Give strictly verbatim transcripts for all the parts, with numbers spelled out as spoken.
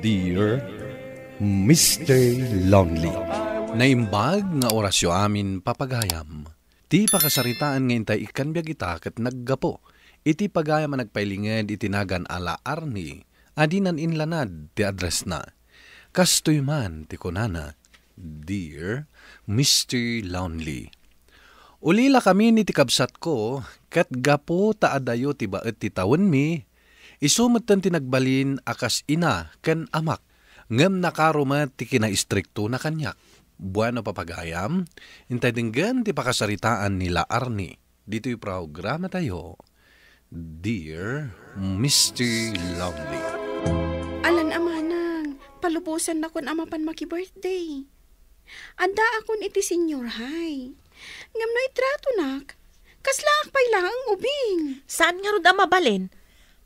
Dear Mister Lonely. Naimbag nga orasyo amin, papagayam. Ti pakasaritaan nga intay ikkan biag ita ket naggapu iti pagayam a nagpailinged iti nagan a La Arni a dinan inlanad ti addressna. Kastoy man ti kunana, "Dear Mister Lonely, ulilakami iti kabsatko, ket gapu ta adayo ti baet ti tawenmi, isu metten ti nagbalin a kas ina ken amak, ngem nakaro met ti kinaistriktona kaniak." Bueno, papagayam, intay denggen ti pakasaritaan ni La Arni ditoy programatayo, Dear Mister Lonely. Alan a manang, palubosannakon a mapan maki-birthday. Addaakon iti senior high. Ngem no itratonak, kaslaak pay laeng ubing. Saan ngarud a mabalin?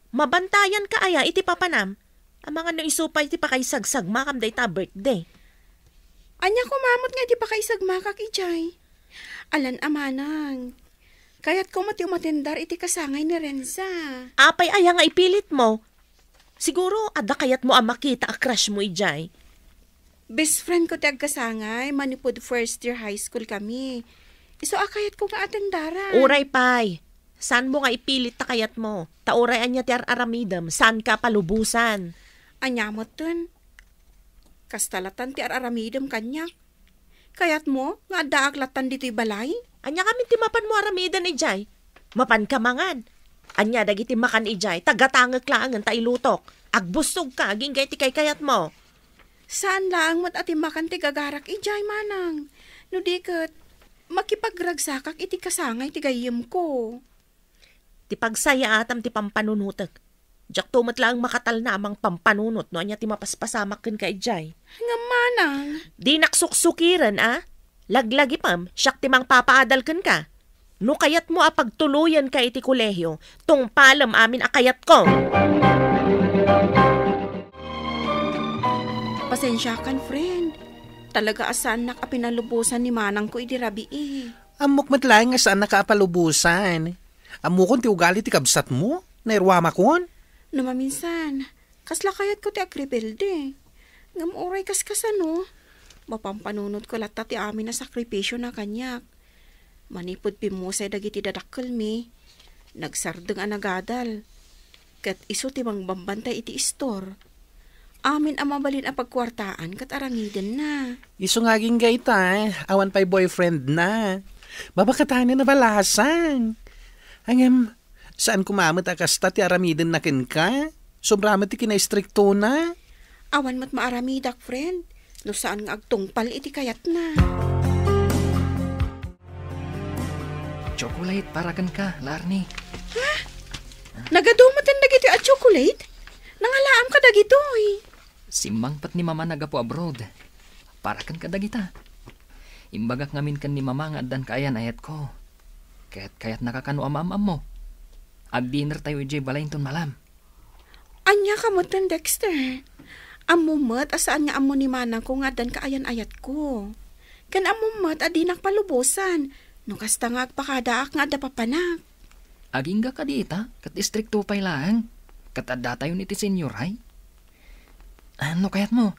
Mabantayanka aya iti papanam? Amangan no isu pay ti pakaisagsamakam dayta a birthday. Ania koma met nga iti pakaisagmakak idiay? Alan a manang, kayatko met ti umatendar iti kasangay ni Renza. Apay aya nga ipilitmo? Siguro, adda kayatmo a makita a crushmo idiay. Best friendko ti agkasangay manipud first year high school kami. Isu a kayatko nga atendaran. Uray pay. Saanmo nga ipilit ta kayatmo? Ta uray ania ti ar-aramidem, saanka a palubosan. Ania metten? Kasta lattan ti ar-aramidem kaniak. Kayatmo nga addaak lattan ditoy balay? Ania ngamin ti mapanmo aramiden idiay? Mapanka mangan. Ania dagiti makan idiay? Ta gatangek laengen ta ilutok. Agbussogka agingga iti kaykayatmo. Saan laeng met a timmakan ti gagarak idiay, manang. No di ket, makipagragsakak iti kasangay ti gayyemko. Ti pagsayaatam ti pampanunotek. Diakto met laeng makatalna a mangpampanunot no ania ti mapaspasamak kenka idiay. Ngem manang. Dinak suksukiren a. Laglagipem, siak ti mangpapaadal kenka. No kayatmo a pagtuloyenka iti kolehio, tungpalem amin a kayatko. Pasensiakan, friend. Talaga a saannak a pinalubosan ni manangko idi rabii. Ammok met laeng nga saannaka a palubosan. Ammokon ti ugali ti kabsatmo, nairuamakon. No maminsan, kasla kayatko ti agrebelde. Ngem uray kaskasano, mapampanunotko latta ti amin a sakripisiona kaniak. Manipud pimmusay dagiti dadakkelmi, nagsardeng a nagadal. Ket isu ti mangbambantay iti istor. Amin a mabalin a pagkuartaan ket arangidenna. Isu nga agingga ita, awan pay boyfriendna. Mabakatanen a balasang. Ngem, saan koma met a kasta ti aramidenna kenka? Sobra met ti kinaistriktona. Awan met maaramidak, friend, no saan nga agtungpal iti kayatna. Chocolate para kenka, La Arni. Ha? Nagadu metten dagitoy a chocolate? Nangalaam ka dagitoy? Simmangpet ni Mama a gapu abroad. Para kenka dagita. Imbagak ngamin ken ni Mama nga addan kaayan-ayatko. Ket kayatnaka kano a maam-ammo. Agdinner tayo idiay balay inton malam. Ania ka metten, Dexter? Ammom met a saan nga ammo ni manangko nga addan kaayan-ayatko. Ken ammom met a dinak palubosan no kasta nga agpakadaak nga adda papanak. Agingga kadi ita, ket istrikto pay laeng. Ket addatayon iti senior high. Ah, no kayatmo,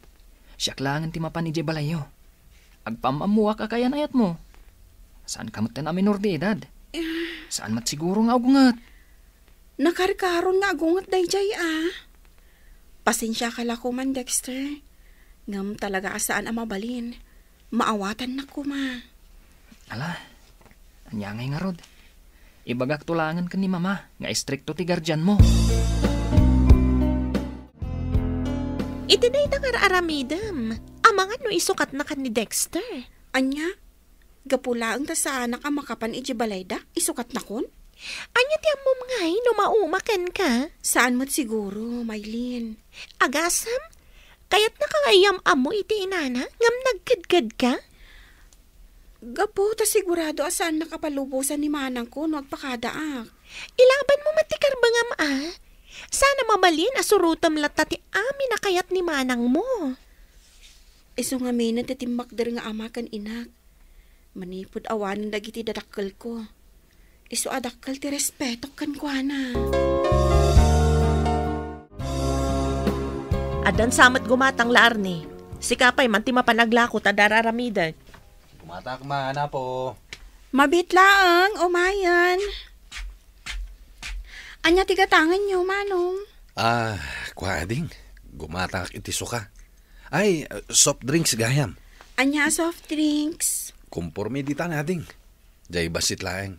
siak laengen ti mapan idiay balayyo. Agpaam-ammoak a kaayan-ayatmo. Saanka metten a minor de edad. Eh. Saan met siguro nga agunget. Nakarkaron nga agunget daydiay a. Pasensiaka la koman, Dexter. Ngem talaga a saan a mabalin. Maawatannak koma. Ala, ania ngay ngarud? Ibagakto laengen ken ni Mama nga istrikto ti guardianmo. Iti dayta nga ar-aramidem, amangan no isukatnakan ni Dexter. Ania? Gapu laeng ta saanak a makapan idiay balayda, isukatnakon? Ania ti ammom ngay no mauma kenka? Saan met siguro, Maylin. Agasem? Kayatnaka nga iyam-ammo iti inana ngem nagkedkedka? Gapu ta sigurado a saannak a palubosan ni manangko no agpakadaak. Ilabanmo met ti karbengam a. Saan a mabalin a surotem latta ti amin a kayat ni manangmo. Isu ngamin ti timmakder nga ama ken inak. Manipud awanen dagiti dadakkelko, isu a dakkel ti respetok kenkuana. Addan sa met gumatang la, Arnie. Sika pay man ti mapan aglako ta adda ar-aramidek. Gumatak man, apo. Mabiit laeng, umayen. Ania ti gatangenyo, Manong? Ah, kua, ading. Gumatak iti suka. Ay, soft drinks gayam. Ania a soft drinks? Kumporme ditan, ading. Jay bassit laeng.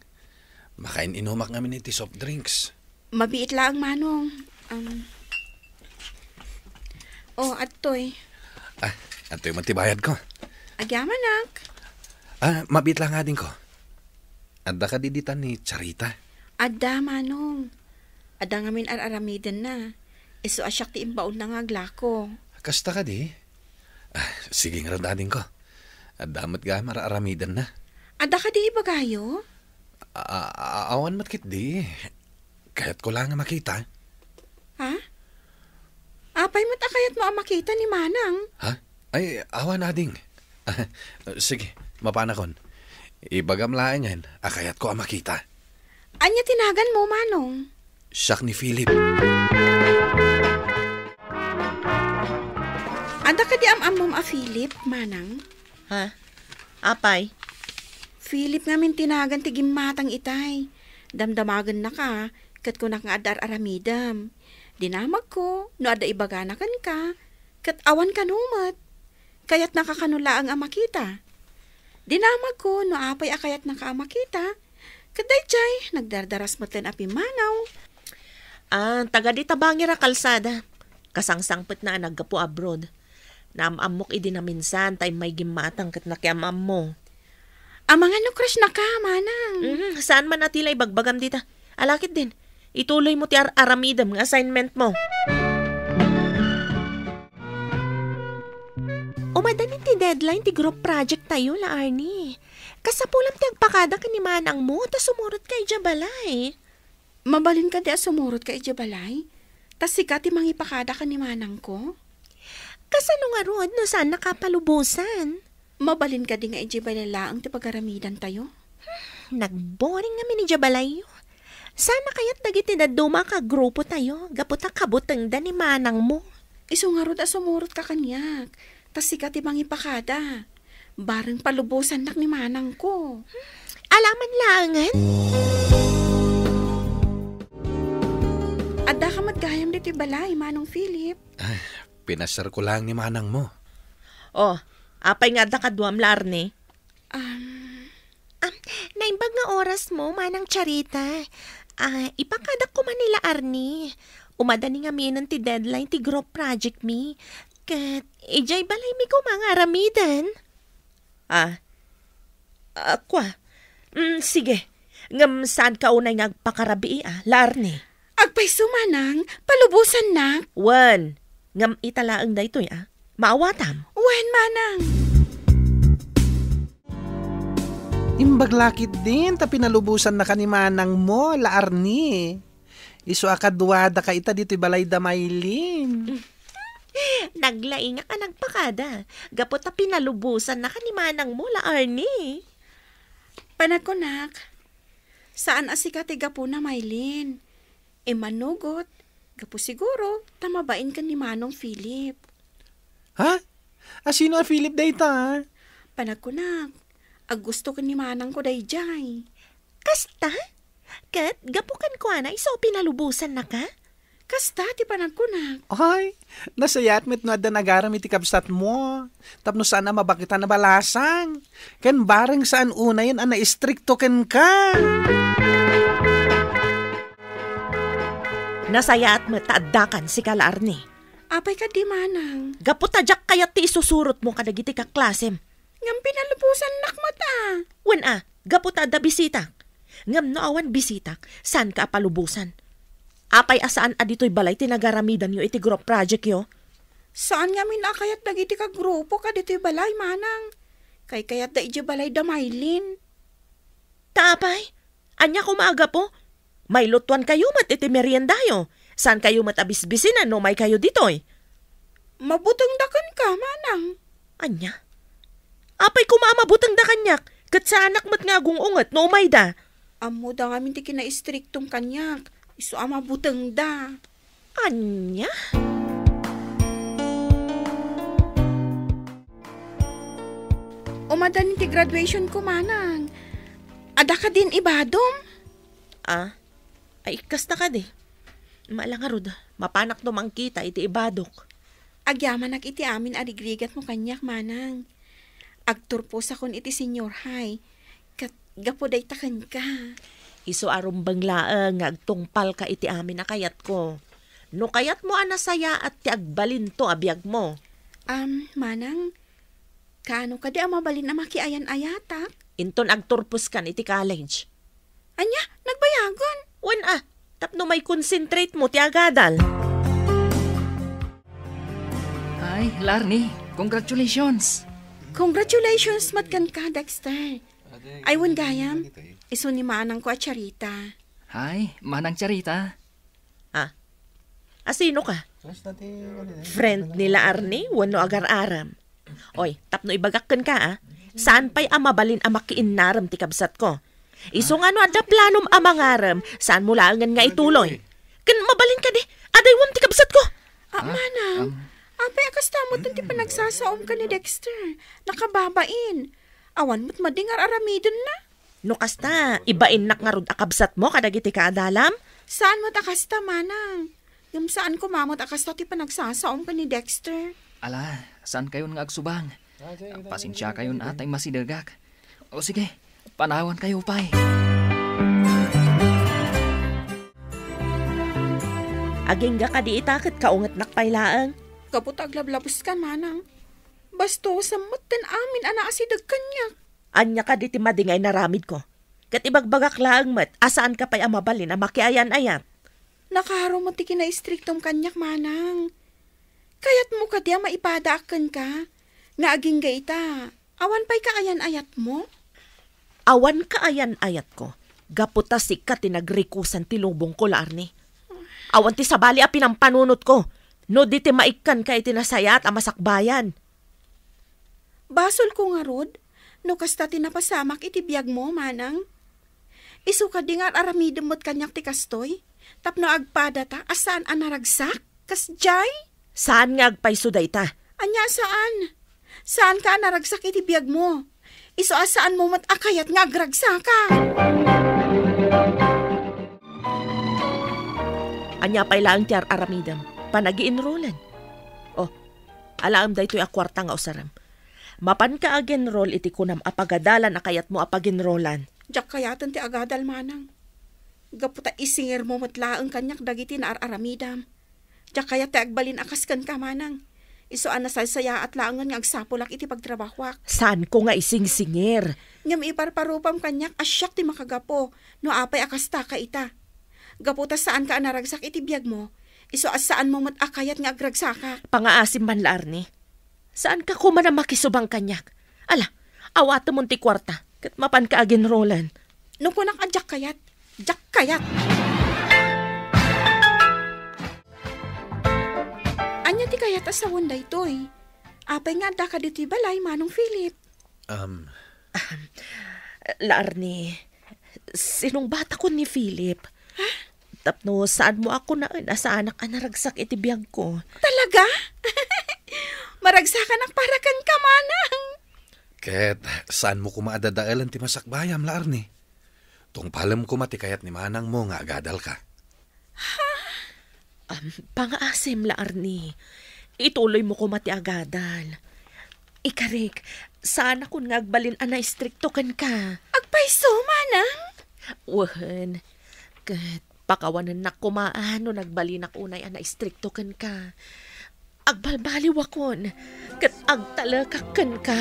Makain-inumak ngamin iti soft drinks. Mabiit laeng, Manong. Um, oh, adtoy. Ah, adtoy man ti bayad ko. Agyamanak. Ah, mabiit laeng, ading ko. Adda kadi ditan ni Charita? Adda, Manong. Adda ngamin ar-aramidenna. Isu a siak ti imbaonna nga aglako. Kasta kadi? Ah, sige ngarud, ading ko. Adda met gayam ar-aramidenna. Adda kadi ibagayo? A-, a-, awan met ketdi. Kayatko laeng a makita. Ha? Apay met a kayatmo a makita ni Manang? Ha? Ay, awan, ading. Sige, mapanakon. Ibagam laengen a kayatko a makita. Ania ti naganmo, Manong? Siak ni Philip. Adda kadi am-ammom a Philip, Manang? Ha? Apay? Philip ngamin ti nagan ti gimmatang itay. Damdamagennaka, ket kunak nga adda ar-aramidem. Dinamagko no adda ibagana kenka, ket awan kano met. Kayatnaka kano laeng a makita. Dinamagko no apay a kayatnaka a makita, ket daydiay, nagdardaras metten a pimmanaw. Ah, taga di tabangir a kalsada. Kasangsangpetna a naggapu abroad. Naam-ammok idi naminsan ta immay gimmatang ket nakiam-ammo. Amangan no crush na ka, Manang. Mhm, saan man a ti la ibagbagam dita. Ala ketdin, ituloy mo ti ar-aramidem nga assignment mo. Umadani ti deadline ti group project tayo, la Arnie. Kasapulam ti agpakada ken ni Manang mo ta sumurot ka idiay balay. Mabalin kadi a sumurot ka idiay balay? Ta sika ti mangipakada ken ni Manangko? Kasano ngarud no saan naka a palubosan? Mabalin kadi nga idiay balay laeng ti pagaramidan tayo? Nagboring ngamin idiay balayyo. Saan a kayat dagiti dadduma a kagrupo tayo, gapu ta kabutengda ni Manang mo. Isu ngarud a sumurot ka kaniak, ta sika ti mangipakada. Bareng palubosannak ni Manangko. Alaman laengen. Adda ka met gayam ditoy balay, Manong Philip? Ay, pinasarko laeng ni Manang mo. Oh, apay nga adda kaduam, la Arnie? Um, Ah, naimbag nga oras mo, Manang Charita. Ah, ipakadak koma ni la Arnie. Umadani ngaminen ti deadline ti group project mi. Ket idiay balay mi koma nga aramiden. Ah, ah, kwa. Mm, sige. Ngem saan ka unay nga agpakarabii, ah, la Arnie? Agpayso, Manang, palubosannak. Wen, ngem ita laeng daytoy, ah. Maawatam. Wen, Manang. Imbag la ketdin ta pinalubosannaka ni Manang mo, la Arnie. Isu a kaduadaka ita ditoy balay da Maylin. Naglaingak a nagpakada, gapu ta pinalubosannaka ni Manang mo, la Arnie. Panagkunak, saan a sika ti gapuna, Maylin. Immanugot, gapu siguro ta mabain ken ni Manong Philip. Ha? A sino a Philip dayta? Panagkunak, aggusto ken ni Manangko daydiay. Kasta? Ket gapu kenkuana isu a pinalubosannaka? Kasta ti panagkunak. Ay, nasayaat met no adda nagaram iti kabsatmo. Tapno saan a mabakitan a balasang, ken bareng saan unayen a naistrikto kenka. Nasayaat met ta addakan sika la Arnie. Apay kadi, Manang? Gapu ta diak kayat ti isusurotmo kadagiti kaklasem. Ngem pinalubosannak met a. Wen a, gapu ta adda bisitak. Ngem no awan bisitak, saanka a palubosan. Apay a saan a ditoy balay ti nagaramidanyo iti group projectyo? Saan ngamin a kayat dagiti kagrupo kaditoy balay, Manang. Kaykayatda idiay balay da Maylin. Ta apay? Ania koma a gapu? Mailutuankayo met iti meriendayo. Saankayo met a bisbisinan no umaykayo ditoy. Mabutengda kenka, Manang. Ania? Apay koma a mabutengda kaniak, ket saanak met nga agung-unget no umayda. Ammoda ngamin ti kinaistriktom kaniak, isu a mabutengda. Ania? Umadani ti graduation ko, manang. Adda kadin ibadom? Ah, ay, kasta kadi. Mala ngarud, mapanakto mangkita iti ibadok. Agyamanak iti amin a rigrigatmo kaniak, manang. Agturposakon iti senior high. Ket gapu dayta kenka. Isu a rumbeng laeng nga agtungpalka iti amin a kayatko. No kayatmo a nasayaat ti agbalinto a biagmo. Am, manang, kaano kadi a mabalin a makiayan-ayatak? Inton agturposkan iti college. Ania, nagbayagon? Wen a, tapno mai-concentrate mo ti agadal. Ay, Larni, congratulations! Congratulations met kenka, Dexter. Ay, wen gayam, isu ni manangko a Charita. Hi, Manang Charita. Ah, asino ka? Friend ni La Arni wenno agar-aram? Oy, tapno ibagak kenka, ah, saan pay a mabalin a makiinnarem ti kabsatko? Isu nga no adda planom a mangarem, saanmo laengen nga ituloy. Ken mabalin kadi, adaywem ti kabsatko. Ah, manang, apay a kasta met ti panagsasaom ken ni Dexter? Nakababain. Awan met madi nga ar-aramidenna. No kasta, ibainnak ngarud a kabsatmo kadagiti kaadalam? Saan met a kasta, manang. Ngem saan koma met a kasta ti panagsasaom ken ni Dexter. Ala, saankayon nga agsubang. Pasensiakayon a ta immasidegak. O sige, panawankayo pay. Agingga kadi ita ket kaungetnak pay laeng. Gapu ta aglablabuskan, manang. Bastosem met ti amin a naasideg kaniak. Ania kadi ti madi nga inaramidko? Ket ibagbagak laeng met a saanka pay a mabalin a makiayan-ayat. Nakaaro met ti kinaistriktom kaniak, manang. Kayatmo kadi a maipadaak kenka nga agingga ita, awan pay kaayan-ayatmo? Awan kaayan-ayatko, gapu ta sika ti nagrikusan ti lubongko, La Arni. Awan ti sabali a pinampanunotko, no di ti maikkanka iti nasayaat a masakbayan. Basolko ngarud, no kasta ti napasamak iti biagmo, manang. Isu kadi nga ar-aramidem met kaniak ti kastoy, tapno agpadata a saan a naragsak, kasdiay? Saan nga agpayso dayta? Ania a saan? Saanka a naragsak iti biagmo. Isu a saanmo met a kayat nga agragsaka. Ania pay laeng ti ar-aramidem? Panagi-enrollen? Oh, alaem daytoy a kuarta nga usarem. Mapanka ag-enroll iti kunam a pagadalan a kayatmo a pag-enrollan. Diak kayaten ti agadal, manang. Gapu ta isingirmo met laeng kaniak dagiti naar-aramidam. Diak kayat ti agbalin a kas kenka, manang. Isu a nasaysayaat laengen nga agsapulak iti pagtrabahoak. Saanko nga isingsingir. Ngem iparparupam kaniak a siak ti makagapu no apay a kastaka ita. Gapu ta saanka a naragsak iti biagmo, isu a saanmo met a kayat nga agragsakak. Pangaasim man la, Arnie. Saanka koma a makisubang kaniak. Ala, awatemon ti kuarta, ket mapanka ag-enrollan. No kunak a diak kayat, diak kayat. Ania ti kayat a sawen daytoy? Apay nga addaka ditoy balay, Manong Philip? Um. La Arnie, sinungbatakon ni Philip. Ha? Tapno saanmo a kunaen a saanak a naragsak iti biagko. Talaga? Maragsakanak para kenka, Manang. Ket saanmo koma a dadaelen ti masakbayam, la Arnie. Tungpalem koma ti kayat ni manangmo nga agadalka. Ha? Am, pangaasim la, Arnie. Ituloymo koma ti agadal. Ikarik, saanakon nga agbalin a naistrikto kenka. Agpayso, Manang? Wen, ket pakawanennak koma no nagbalinak unay a naistrikto kenka. Agbalbaliwakon, ket agtalekak kenka.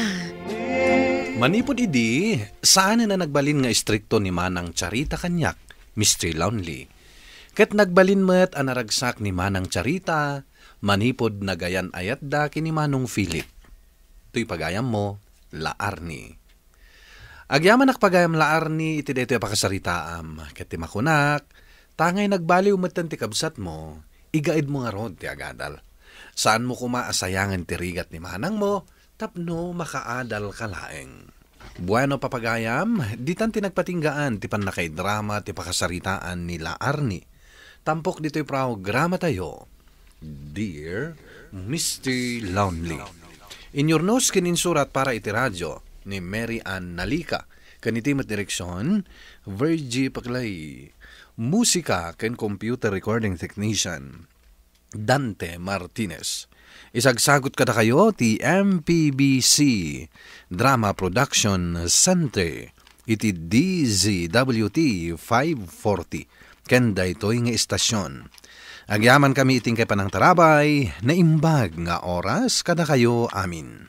Manipud idi, saanen a nagbalin nga istrikto ni Manang Charita kaniak, Mister Lonely. Ket nagbalin met a naragsak ni Manang Charita manipud nagayan-ayatda ken ni Manong Philip. Toy pagayammo, la Arnie. Agyamanak pagayam la Arnie iti daytoy a pakasaritaam, ket ti makunak, tangay nagbaliw metten ti kabsatmo, igaedmo ngarud ti agadal. Saanmo koma a sayangen ti rigat ni manangmo tapno makaadalka laeng. Bueno, papagayam, ditan ti nagpatinggaan ti pannakaidrama ti pakasaritaan ni la Arnie. Tampok ditoy programatayo, Dear Mister Lonely. Inyurnos ken insurat para iti radio, ni Mary Ann Nalika. Ken iti met direksyon, Virgie Paclay. Musika ken computer recording technician, Dante Martinez. Isagsagot kadakayo ti M P B C Drama Production Center iti D Z W T five forty. Ken daytoy nga istasyon. Agyamankami iti inkay panangtarabay, naimbag nga oras kadakayo amin.